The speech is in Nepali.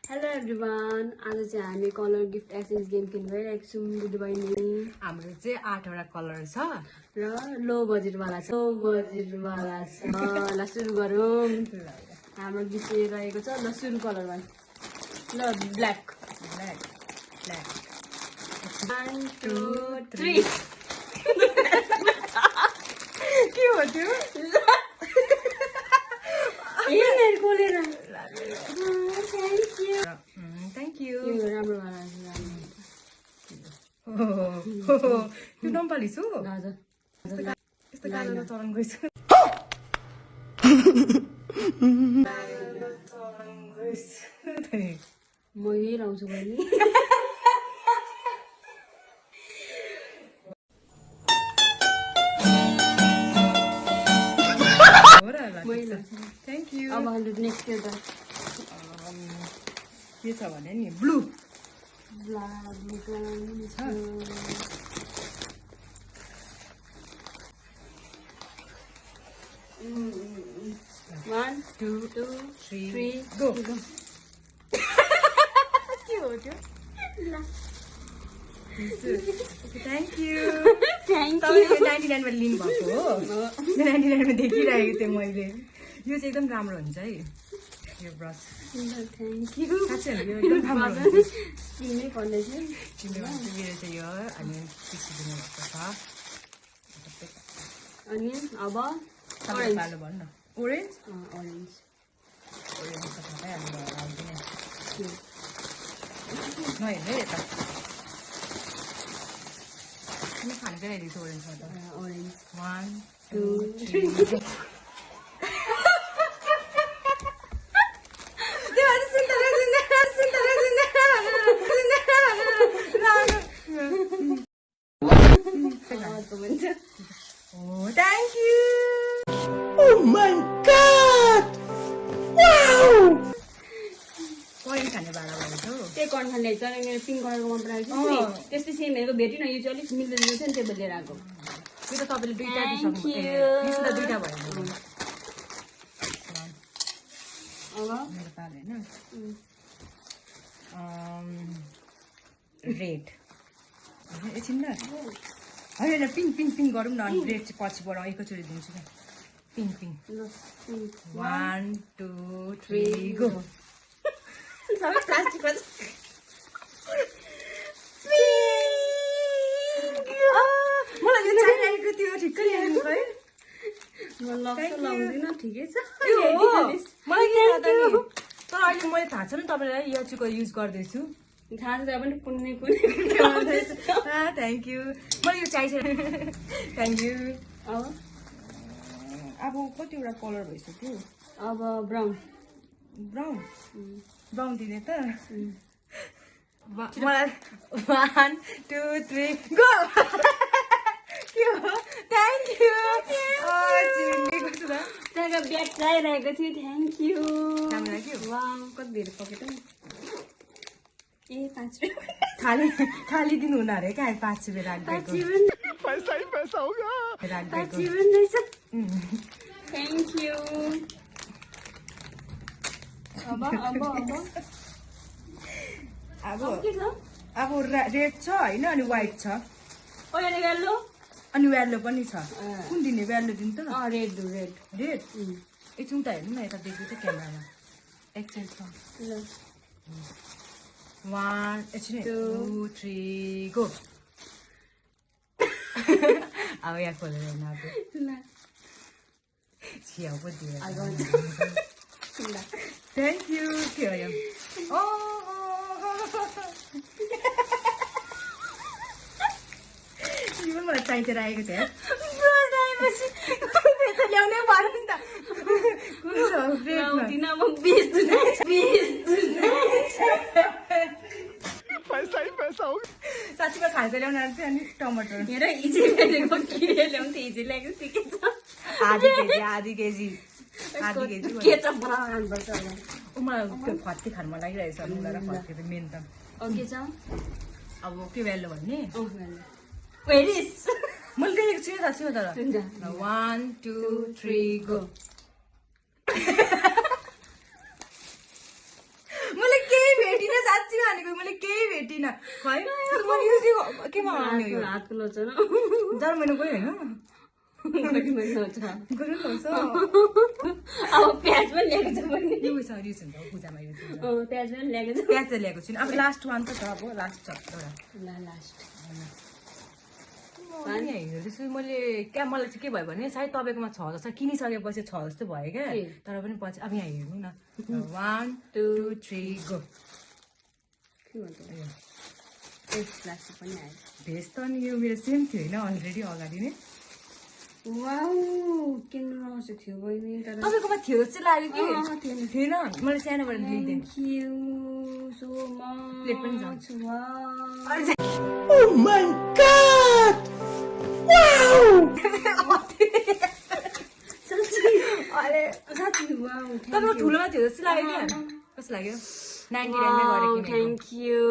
Hello everyone. आज चाहिँ हामी कलर गिफ्ट एक्सचेन्ज गेम खेल्न गइरहेको छौँ बुढी बहिनी। हाम्रो चाहिँ 8 वटा कलर छ र लो बजेटवाला छ। ल सुरु गरौँ। हाम्रो गिफ्ट रहेको छ। ल सुरु कलरमा। ल ब्ल्याक। 1 2 3 के हो त्यो? Thank you. राम्रो वाला त्यो नम्पाली छु? हजुर। यस्तो कालो चलन गइछु। म यही लाउँछु बहिनी। Thank you. अब नेक्स्ट के छ? के छ भने नि ब्लू छ। 1 2 3 go. के हो त्यो? Thank you. Thank you. तपाईले 99 मा लिनु भएको हो? 99 मा देखिरहेको थिएँ मैले। यो चाहिँ एकदम राम्रो हुन्छ है। यो ब्रस थ्याङ्क यू। साच्चै हो, यो एकदम राम्रो हुन्छ। किन्नै पर्ने थियो। किन्नु भने चाहिँ मेरो चाहिँ यो अनि पिसी दिनु भएको छ। अनि अब तपाईले पालो भन्नु न। ओरेन्ज ओरेन्ज ओरेन्ज त थाहा पाइहाल्नु भयो आउँदैन। नहेर्नु है यता। म खानु चाहिँ रेडी छु ओरेन्जमा त। Orange 1 2 2 3 Oh, thank you! Oh my god! Wow! Orange खाने बाला भएको छ। त्यही कर्ण खाने छ नि मेरो पिङ्क कलरको मन पराएको थियो नि। त्यस्तै सेम हेरेको भेटिन यो चाहिँ अलिक मिल्दैन रहेछ नि त्यही लिएर आएको। यो त तपाईले दुईटा दिइसक्नु भयो। यसले दुईटा भयो। अब मेरो पालो हैन। रेड। एकछिन ल। हैन पिङ्क गरौँ न अनि रेड चाहिँ पछि बाट एकैचोटि दिन्छु नि। Pink 1 2 3 go. सबै प्लास्टिकको छ। मलाई यो चाहिरहेको थियो ठिक्कै ल्याउनु भयो। म लक्ष्य लाउँदिन ठिकै छ। मलाई के थाहा त नि। तर अहिले मैले थाहा छ नि तपाईलाई यो चुको युज गर्दैछु। थाहा छ पनि कुनै थ्याङ्क यू। मलाई यो चाहिन्छ। Thank you. अब कतिवटा कलर भइसक्यो? अब ब्राउन ब्राउन दिने त? मलाई 1 2 3 गो। के हो? Thank you. चिनेको छु त। त्यहाँको ब्याग चाहिरहेको थियो। Thank you. राम्रो लाग्यो? वाउ कति धेरै पकेट हौ। ए 5 रुपियाँ थाली दिनु हुन अरे क्या 5 रुपियाँ राखिदिएको। पैसा ही पैसा होगा। राखिदिएको। Thank you. अब के छ? अब रेड छ होइन अनि व्हाइट छ ओ यहाँ येलो अनि येलो पनि छ। कुन दिने? येलो दिनु त। रेड एकछिन त हेर्नु न यता देख्नु त क्यामेरामा। एक्सचेन्ज छ। ल 1 2 3 गो। अब यहाँ खोलेर हेर्नु अब ल छ्याउ पो दिएर। ल थ्याङ्क यू। के हो यो? यो मलाई चाहिन्छ राखेको थियो। ल्याउनै पऱ्यो नि त। कुन छ? लाउँदिन म बेच्छु पैसा ही पैसा होगा। साँच्चीमा खाएर ल्याउन आएको थियो अनि टमाटर हेर हिजो ल्याएको किने ल्याउँथेँ हिजो ल्याएको ठिकै छ। आधी केजी केचप बनाउनु खानुपर्छ होला। मलाई त्यो फर्ती खानु मन लागिरहेको छ। मलाई फर्ती त मेन त। के छ? अब के भ्यालु भन्ने? वेरिस मैले देखेको छु साँच्ची हो तर। 1 2 3 गो। मैले केही मैले केही भेटिनँ खै मैले यो चाहिँ केमा आउने यो हातको लोचन जर्मनी गयो होइन गर्नुपर्छ गर्नु अब प्याज पनि ल्याएको छ पनि यो सरी हुन्छ पूजामा यो प्याज पनि ल्याएको छ प्याज चाहिँ ल्याएको छुइनँ अब लास्ट वान त छ अब लास्ट छ एउटा लास्ट अनि हेर्दैछु मैले क्या मलाई चाहिँ के भयो भने सायद तपाईँकोमा छ जस्तो किनिसकेपछि छ जस्तो भयो क्या तर पनि पछि अब यहाँ हेर्नु न 1 2 3 गो के भन्छ लास्ट पनि आयो भेज त अनि यो मेरो सेम थियो होइन अलरेडी अगाडि नै वाउ किन्नु नआउँछ थियो बहिनी तर तपाईँकोमा थियो जस्तो लाग्यो कि थिएन मैले सानोबाट लिइदिएँ थ्याङ्क यू सो प्लेट पनि मच छ। Oh my god! Wow! साँच्ची वाउ तपाईँको ठुलोमा थियो जस्तो लाग्यो क्या कस्तो लाग्यो 99 मै गरेको थ्याङ्क यू